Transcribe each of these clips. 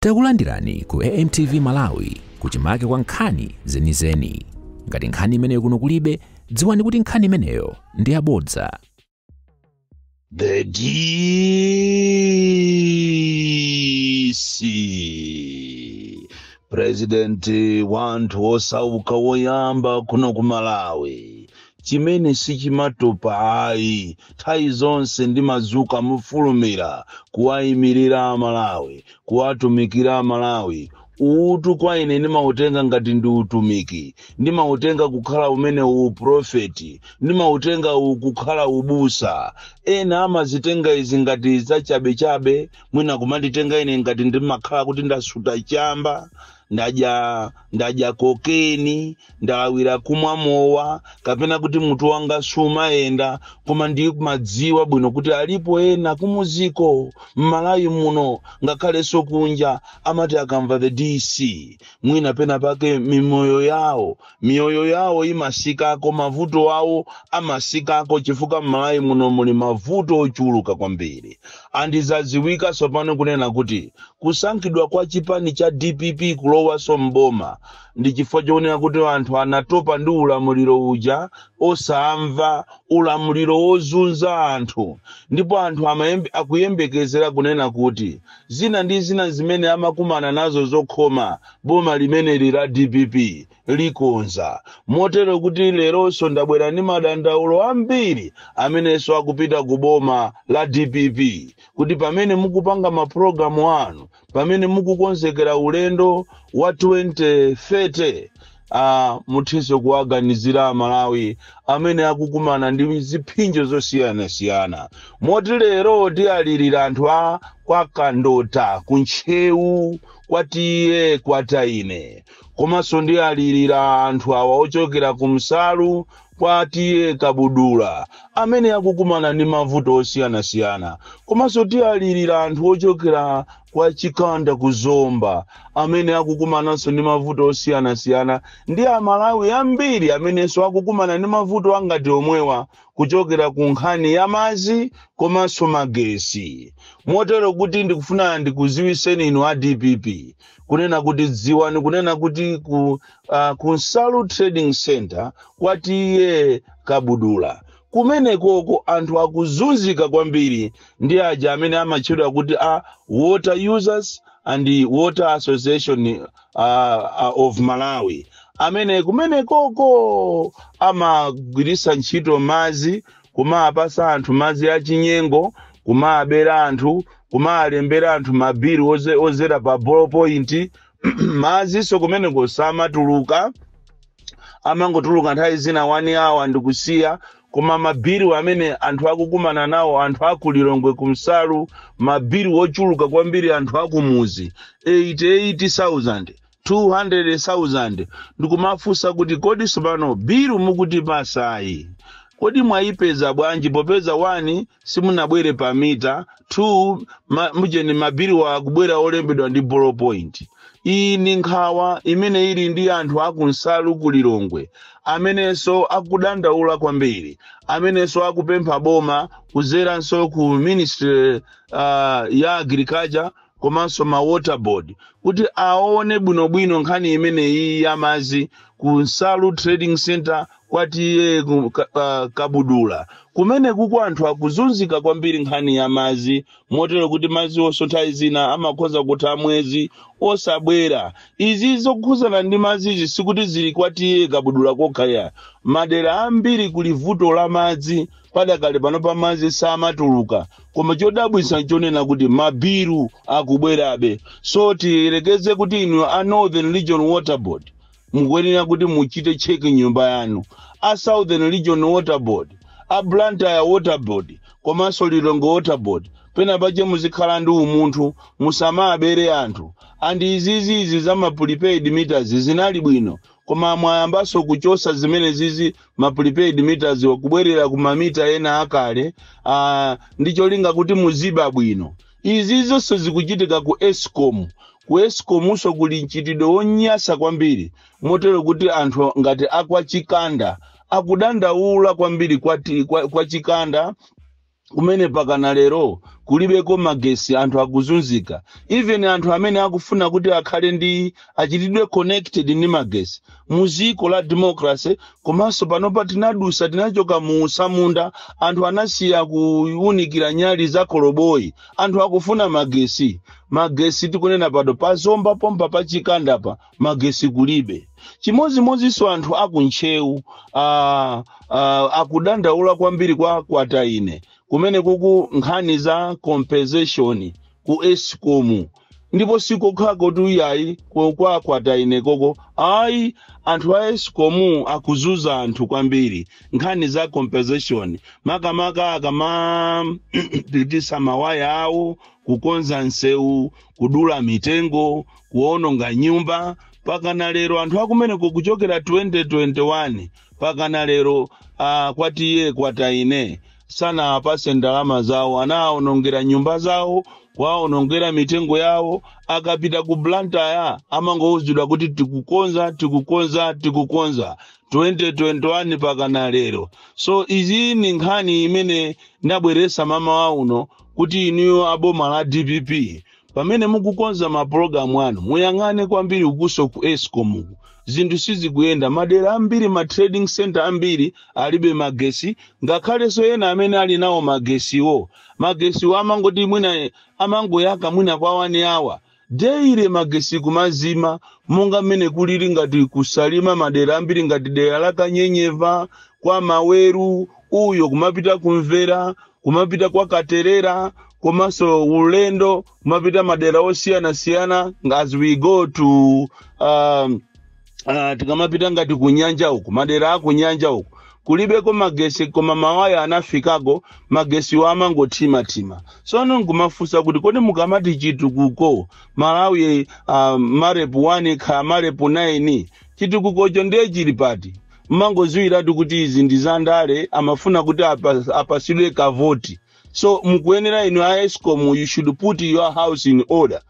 Takulandirani ku AMTV Malawi, kuchimake kwa nkhani zenizeni. Ngati nkhani imeneyo kuno kulibe, dziwani kuti nkhani imeneyo ndi yabodza. The DC, President wanthu osauka woyamba kuno ku Malawi, chimene sichimatopa ayi, nthawi zonse ndimadzuka mofulumira kuwayimirira Amalawi, kuwatumikira Amalawi. Utu kwa ine ndimautenga ngati ndi utumiki, ndimautenga kukhala umene uprofeti, ndimautenga kukhala ubusa. Ena amazitenga izi ngati zachabechabe, mwina kumanditenga ine ngati ndimakhala kuti ndasuta chamba, ndadya kokeni, ndalawira kumwa mowa, kapena kuti mutu wanga sumayenda. Koma ndimadziwa bwino kuti alipo ena kumuziko m'Malawi muno, ngakhalenso kunja, amati akamva the DC, mwina pena pake mimoyo yawo, miyoyo yawo imasikako, mavuto awo amasikako, chifukwa m'Malawi muno muli mavuto ochuluka kwambiri. Andizaziwika tsopano kunena kuti kusankhidwa kwa chipani cha DPP kulowaso mboma ndi chifukwa choonera kuti anthu anatopa ndi ulamuliro uja osamva, ulamuliro wozunza anthu. Ndipo anthu akuyembekezera kunena kuti zina ndi zina zimene amakumana nazo zokhoma, boma limeneli la DPP likonza. Motero kuti leronso ndabwera ndi madandaulo ambiri amenenso akupita ku boma la DPP, kuti pamene mukupanga mapulogalamu anu, pamene mukukonzekera ulendo wa 2030, muthenso kuwaganizira Amalawi amene akukumana ndi ziphinjo zosiyanasiyana. Moti lero tiyalirira anthu a kwa Kandota, kuNtcheu, kwatiye kwataine, komanso ndiyalirira anthu awa ochokera ku Msalu, kwatiye Kabudula, amene akukumana ndi mavuto osiyanasiyana. Komanso tiyalirira anthu ochokera kwa Chikanda kuZomba, amene akukumananso ndi mavuto osiyanasiyana, ndi Amalawi ambiri amenenso akukumana ndi mavuto angati omwewa kuchokera ku nkhani ya madzi komanso magesi. Motero kuti ndikufuna ndikuziwiseni inu a DPP kunena kuti dziwani kunena kuti ku Nsalu Trading Center, kwatiye Kabudula, kumenekoko anthu akuzunzika kwambiri ndi aja amene amatchedwa kuti a Water Users and Water Association of Malawi, amene kumenekoko amagwiritsa ntchito madzi kumapasa anthu madzi achinyengo, kumabera anthu, kumalembera anthu mabiri ozera pa ball point. Madzinso kumeneko samatuluka, amangotuluka nthawi zina 1 hour ndikusiya. Koma mabiri amene anthu akukumana nawo, anthu akuLilongwe kumsalu, mabiri ochuluka kwambiri, anthu akumuzi 88,000, 200,000. Ndikumafunsa kuti kodi tsopano bill mukuti pasayi, kodi mwayipeza bwanji, popeza 1 simunabwere pa mita, 2 mujeni mabiri wakubwera olembedwa ndi ball point? Iyi ndi nkhawa imene ili ndi anthu akunsalu kuLilongwe, amenenso akudandaula kwambiri, amenenso akupempha boma kuzeranso ku Ministry ya Agriculture komanso ma Water Board kuti aone bwinobwino nkhani imeneyi ya madzi ku Nsalu Trading Center, kwatiye Kabudula. Kumene kuku anthu akuzunzika kwambiri nkhani ya madzi, motero kuti madzi onso nthawi zina amakhoza kutha mwezi osabwera. Izi zokhuzana ndi madzizi sikuti zili kwatiye Kabudula kokha ya, madera ambiri kuli vuto la madzi. Padakale pano pa madzi samatuluka, koma chodabwitsa nchonena kuti mabiru akubwerabe. So tiyerekeze kuti inu a Northern Region Water Board mukuyenera kuti muchite check nyumba yanu, a Southern Region Water Board, a Blantyre Water Board komanso Lilongwe Water Board, pena pache muzikhala ndi umunthu, musamabere anthu. And izizizi za ma prepaid meters zinali bwino, koma mwayambanso kuchosa zimene zizi, ma prepaid meters, wakubwerera ku mamita ena akale, ndi cholinga kuti muziba bwino. Izi zonse zikuchitika ku ESCOM. Ku ESCOMunso kuli mchitidwe wonyasa kwambiri, motero kuti anthu ngati akwa Chikanda akudandaula kwambiri kwa Chikanda. Kumene pakana lero kulibeko magesi, anthu akuzunzika. Even anthu amene akufuna kuti akhale ndi achitidwe connected ndi magesi muziko la democracy. Komanso panopa tinadusa, tinachoka mu samunda, anthu anasiya kuwunikira nyali za koloboyi, anthu akufuna magesi. Magesi tikunena pano pazomba pompa pachikandapa magesi kulibe. Chimodzimodzinso anthu akuntchewu akudandaula kwambiri kwa Kwataine kumene kuku nkhani za compensation ku ESCOM. Ndipo sikokhako tu iyayi, kwa Kwataine koko ayi, anthu a ESCOM akuzuza anthu kwambiri nkhani za compensation, makamaka akamapitisa mawaya awo, kukonza nsewu, kudula mitengo, kuononga nyumba. Pakana lero anthu akumeneko kuchokera 2021 pakana lero, kwatiye Kwataine sanawapase ndalama zawo. Anaawonongera nyumba zawo, kuwaonongera mitengo yawo. Akapita ku Blantyre amangouzidwa kuti tikukonza, tikukonza, tikukonza, 2021 pakana lero. So izi ni nkhani imene ndabweresa mama uno kuti inuyo aboma la DPP, pamene mukukonza mapulogalamu anu, muyang'ane kwambiri ukuso ku ESCOM uku. Zinthu sizikuyenda madera ambiri, ma trading center ambiri alibe magesi. Ngakhalenso ena amene ali nawo magesiwo, magesiwo amangoti mwina amangoyaka mwina kwa 1 hour daily, magesi kumazima, monga mmene kulili ngati kusalima madera ambiri ngati dera la Kanyenyeva, kwa Maweru uyo, kumapita kumvera, kumapita kwa Katerera, komanso ulendo kumapita madera osiyanasiyana as we go to tikamapita ngati kunyanja uku, madera akunyanja uku kulibeko magesi, koma mawaya anafikako, magesiwo amangothimathima. Tsono nkumafunsa kuti kodi mukamati chitukuko Malawi, MAREP 1 kha MAREP 9, chitukukocho ndiye chili pati? Mmangoziwiratu kuti izi ndi zandale, amafuna kuti apasidwe kavoti. So mukuyenera inu a ESCOM, you should put your house in order.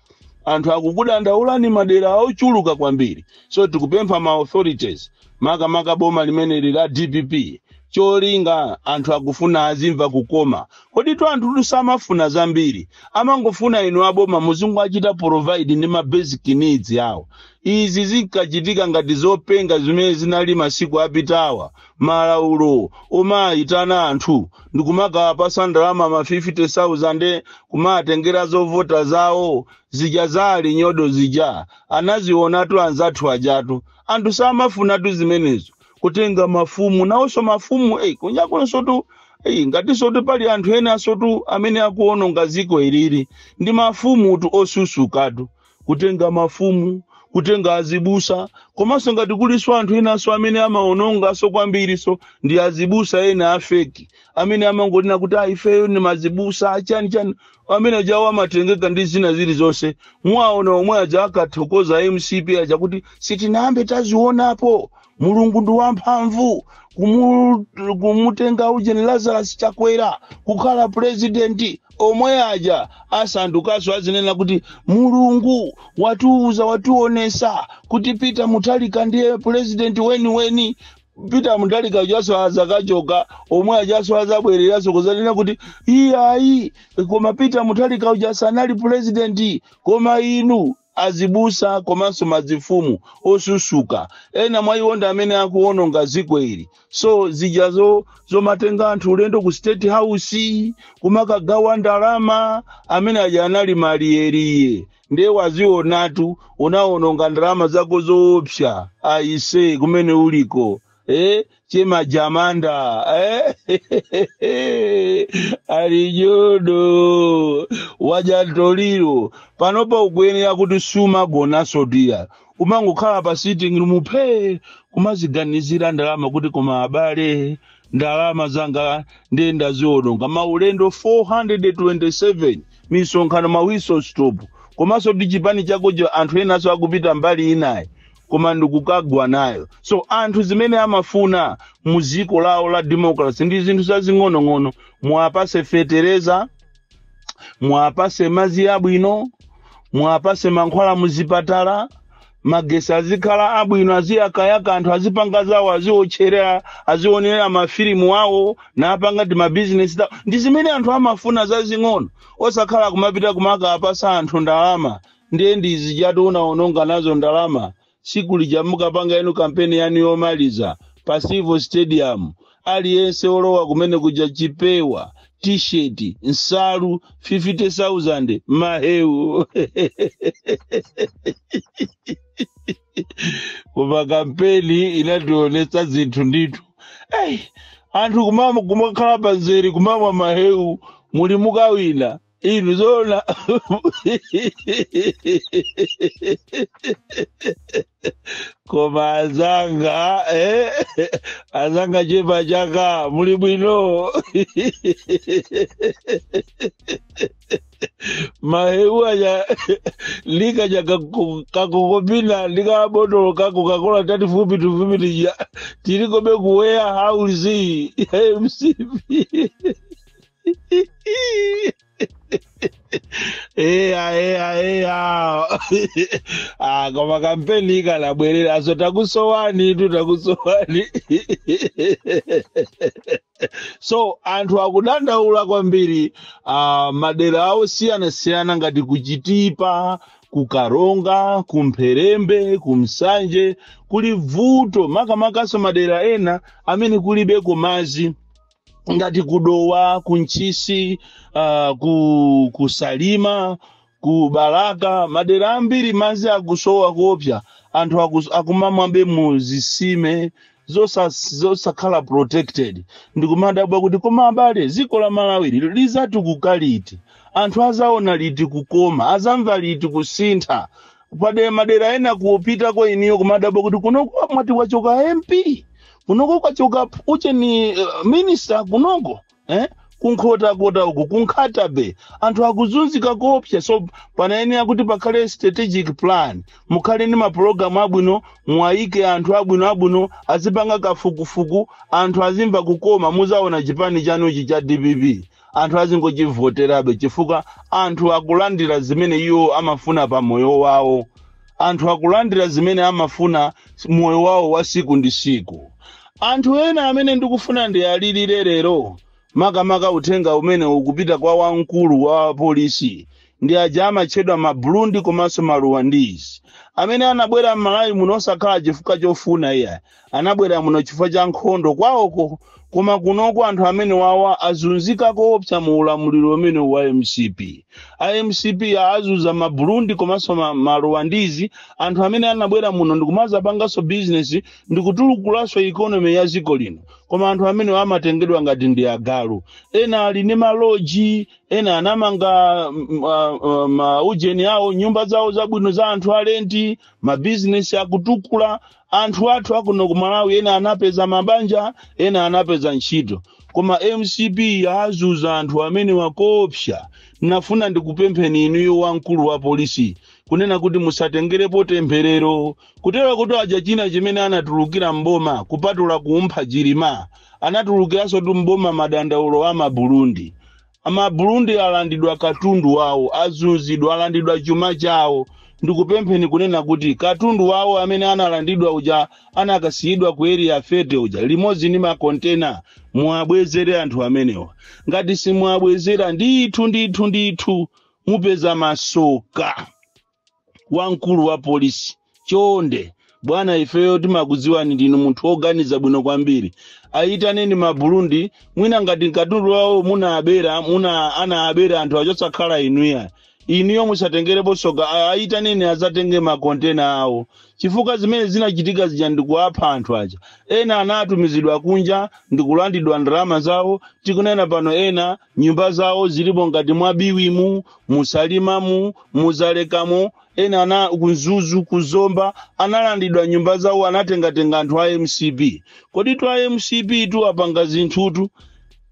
Anthu akukudandaulani madera ochuluka kwambiri. So tikupempha ma authorities, makamaka boma limeneli la DPP, cholinga anthu akufuna azimva kukoma. Kodi to anthu samafuna zambiri, amangofuna inu aboma muzungu achita provide ndi ma basic needs yawo. Izi zinkachitika ngati zopenga zimene zinali masiku apitawa, malaulo omayitana anthu ndikumakawapasa ndalama ma 50,000 kumatengera zovota zawo zija zali nyodo zija, anazionatu anzathu ajatu. Anthu samafunatu zimenezo, kutenga mafumu nawonso mafumu. Ei, kunja kunsotu, ei, ngatinsotu pali anthu ena asotu amene akuononga ziko ilili ndi mafumu tu osusukatu, kutenga mafumu, kutenga azibusa. Komanso ngati kuliso anthu enanso amene amaonongaso kwambiriso ndi azibusa ena a fake amene amangonena kuti, "Ah, ifeyo ni mazibusa," chani chani, amene ajawo amatengeka ndi zina zilizonse. Mwaona omwe aja akathokoza MCP aja kuti sitinambe tazionapo, Mulungu ndi wamphamvu kumutenga ujeni Lazarus Chakwera kukhala president. Omwe aja asandukaso azinena kuti Mulungu watiuza, wationesa kuti Peter Mutharika ndiye president weniweni. Peter Mutharika ajaso azakachoka, omwe ajaso azabwereraso kuzanena kuti iyayi, koma Peter Mutharika uja sanali president. Koma inu azibusa komanso mazifumu osusuka, ena mwa iwo ndi amene akuwononga ziko ili. So zijazo zomatenga anthu ulendo ku State House kumakagawa ndalama, amene aja anali maliyeriye. Ndiye wazionatu, unawononga ndalama zako zoopsa aise kumene uliko, eh? Chemajamanda, eh? Alijodo wajatoliro panopa ukuyenera kuti sumagonaso tiya, umangokhala pa sitting room phe kumaziganizira ndalama kuti koma abale, ndalama zanga ndiye ndaziononga, maulendo 427, misonkhano, ma whistle stop, komanso ndi chipani chakocho anthu enaso akupita mbali inayi koma ndikukagwa nayo. So anthu zimene amafuna mu ziko lawo la democracy ndi zinthu zazing'onong'ono: muwapase fetereza, muwapase madzi abwino, muwapase mankhwala muzipatala. Magesi azikhala abwino, aziyakayaka, anthu azipanga zawo, aziotcherera, azionera mafilimu awo napanga ti mabizinesi tawo. Ndi zimene anthu amafuna zazing'ono, osakhala kumapita kumakapasa anthu ndalama. Ndiye ndizijatu unaononga nazo ndalama siku lija mukapanga inu kampeni yanu yomaliza pa Civil Stadium. Aliyense olowa kumene kuja chipewa, T-shirt, nsalu 50,000, mahewu. Koma kampeni inationetsa zinthu ndithu. Hey, anthu kumakhala panzeri kumamwa mahewu muli mukawina inu zona. Koma azanga, azanga chepa chaka muli bwino. Mahewu aja lika ja kakokopina lika botolo kako kakola tati fupi tufupi tija tirikobe ku warehouse ya MCP. Eya, eya, eya. Ah, koma kampeni ikanabwerera aso takusowani tu, takusowani. So anthu akudandaula kwambiri, madera osiyanasiyana ngati kuchitipa, kukaronga, kumpherembe, kumsanje kuli vuto, makamakaso madera ena amene kulibe kumazi ngati kudowa, kunchisi, kusalima, kubalaka. Madera ambiri mazi akusowa kuopsa, anthu akumamwabe mu zisime zosakhala protected. Ndikumadabwa kuti koma abale, dziko la Malawi lizatukuka liti? Anthu azaona liti kukoma? Azamva liti kusintha? Pade madera ena kupitako iniyo kumadabwa kuti kunoko mwati wachoka MP, kunoko kwachoka ucheni minister kunoko, kunkhota-kota uku kunkhatabe anthu akuzunzika kopsa. So panayenera kuti pakhale strategic plan, mukhale ndi mapulogalamu abwino, muwayike anthu abwino abwino azipanga kafukufuku, anthu azimva kukoma. Muzaona chipani chanuchi cha DPP anthu azingochivoterabe, chifukwa anthu akulandira zimene iwo amafuna pa moyo wawo. Anthu akulandira zimene amafuna moyo wawo wa siku ndi siku. Anthu ena amene ndikufuna ndiyalirire lero, makamaka uthenga umene ukupita kwa wamkulu wa polisi, ndi aja amatchedwa ma Burundi komanso ma Rwandese amene anabwera m'Malawi muno osakhala chifukwa chofuna iya, anabwera muno chifukwa cha nkhondo kwawoko. Koma kunoko anthu amene wawa azunzika koopsa mu ulamuliro umene wa MCP. A MCP azunza ma Burundi komanso ma Rwandese, anthu amene anabwera muno ndikumazapanganso business ndikutulukulanso economy ya dziko lino. Koma anthu amene amatengedwa ngati ndi agalu. Ena ali ndi maloji, ena anamanga maujeni awo, nyumba zawo zabwino za anthu alenti, mabizinesi akutukula. Anthu athu akuno ku Malawi ena anapeza mabanja, ena anapeza ntchito. Koma MCP azuza anthu amene wakopsa. Nafuna ndikupempheni inuyo wamkulu wa polisi kunena kuti musatengerepo temberero, kutero kuti aja china chimene anatulukira mboma kupatula kumpha Chilima, anatulukiranso tu mboma madandaulo a Maburundi. Amaburundi alandidwa katundu wawo, azunzidwa, alandidwa chuma chawo. Ndikupempheni kunena kuti katundu wawo amene analandidwa uja, anakasiyidwa ku area 30 uja limodzi ndi makontena, muwabwezere anthu amenewa. Ngati simuwabwezera, ndithu ndithu ndithu mupeza masoka. Wamkulu wa polisi, chonde bwana, ifeyo timakudziwani ndinu munthu woganiza bwino kwambiri. Ayitaneni Maburundi, mwina ngati katundu wawo munaabera, muna anaabera anthu achosakhala inuya, inuyo musatengerepo soka. Ayitaneni azatenge makontena awo, chifukwa zimene zinachitika zija ndikuapha anthu aja. Ena anatumizidwa kunja ndikulandidwa ndalama zawo. Tikunena pano ena nyumba zawo zilipo ngati mwa Biwimu, Musalimamu, Muzalekamo, ena ana kuNzuzu, kuZomba analandidwa nyumba zawo, anatengatenga anthu a MCP. Kodi tu a MCP tu apanga zinthutu?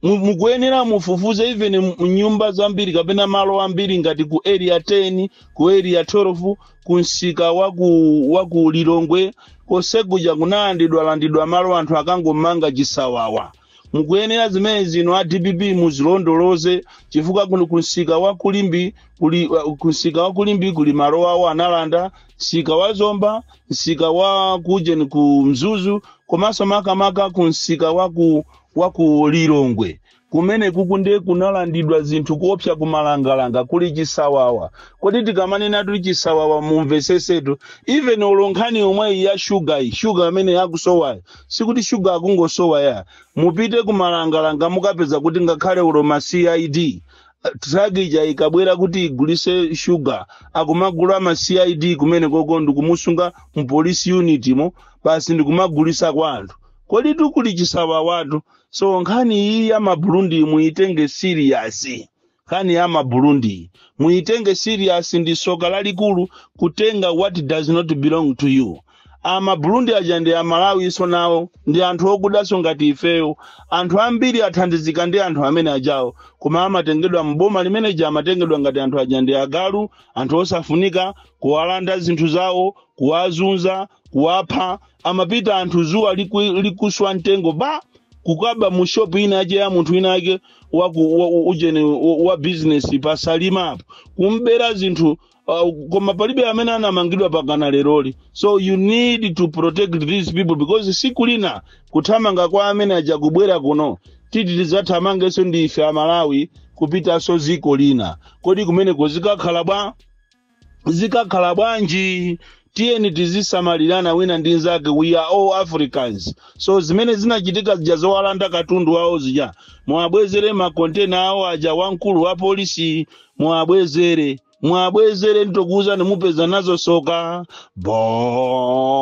Mukuyenera mufufuze even nyumba zambiri kapena malo ambiri ngati ku area 10, ku area 12, ku msika waku Lilongwe kosekuja kunalandidwa landidwa malo anthu akangomanga chisawawa. Mukuyenera zimene zino a DPP muzilondoloze, chifukwa kuno kunsika wa kulimbi kuli, kunsika wa kulimbi kuli malo awo analanda, msika wa Zomba, msika wa kujeni ku Mzuzu, komanso makamaka ku msika wa ku Lilongwe kumene kuku ndiye kunalandidwa zinthu kuopsa, kumalangalanga kuli chisawawa. Kodi tikamanena tuli chisawawa, mumvesesetu, even olo nkhani yomwe ya shuga iyi, shuga amene yakusowayo, sikuti shuga akungosowa ya. Mupite kumalangalanga, mukapeza kuti ngakhale ulo ma CID, truck ija ikabwera kuti igulise shuga, akumagula ma CID kumene koko ndikumusunga mu police unit mo basi, ndikumagulisa kwa anthu. Kodi tukuli chisawawatu. So nkhani iyi ya Maburundi muitenge serious. Nkhani ya Maburundi muitenge serious, ndi soka lalikulu kutenga what does not belong to you. Amaburundi aja ndi Amalawi nawo, ndi anthu okudanso ngati ifeyo. Anthu ambiri athandizika ndi anthu amene ajawo, koma amatengedwa mboma limeneja, amatengedwa ngati anthu aja ndi agalu, anthu osafunika, kuwalanda zinthu zawo, kuwazunza, kuwapha. Amapita anthu zuwa likuswa mtengo ba, kukaba mu shop ina yake ya munthu ina yake waku ujeni wa business pasalima apo, kumbera zinthu, koma palibe amene anamangidwa pakana leroli. So you need to protect these people, because siku lina kuthamanga kwa amene aja kubwera kuno, titi tidzathamangenso ndi ife Amalawi kupitanso ziko lina. Kodi kumeneko zikakhala bwa, zikakhala bwanji? Tiyeni tizisamalirana wina ndi nzake. We are all Africans. So zimene zinachitika zija zowalanda katundu wawo zija, muwabwezere makontena awo aja. Wamkulu wa polisi, muwabwezere, muwabwezere. Nditokuwuzani, mupeza nazo soka. Bon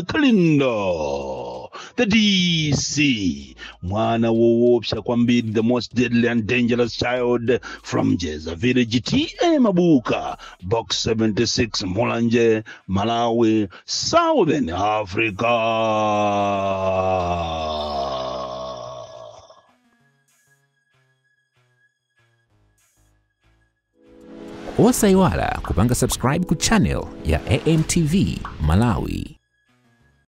Kalindo, the DC, mwana woopsa kwambiri, the most deadly and dangerous child from Jeza Village, TA Mabuka, Box 76, Mulanje, Malawi, Southern Africa. Osayiwala kupanga subscribe ku channel ya AMTV Malawi.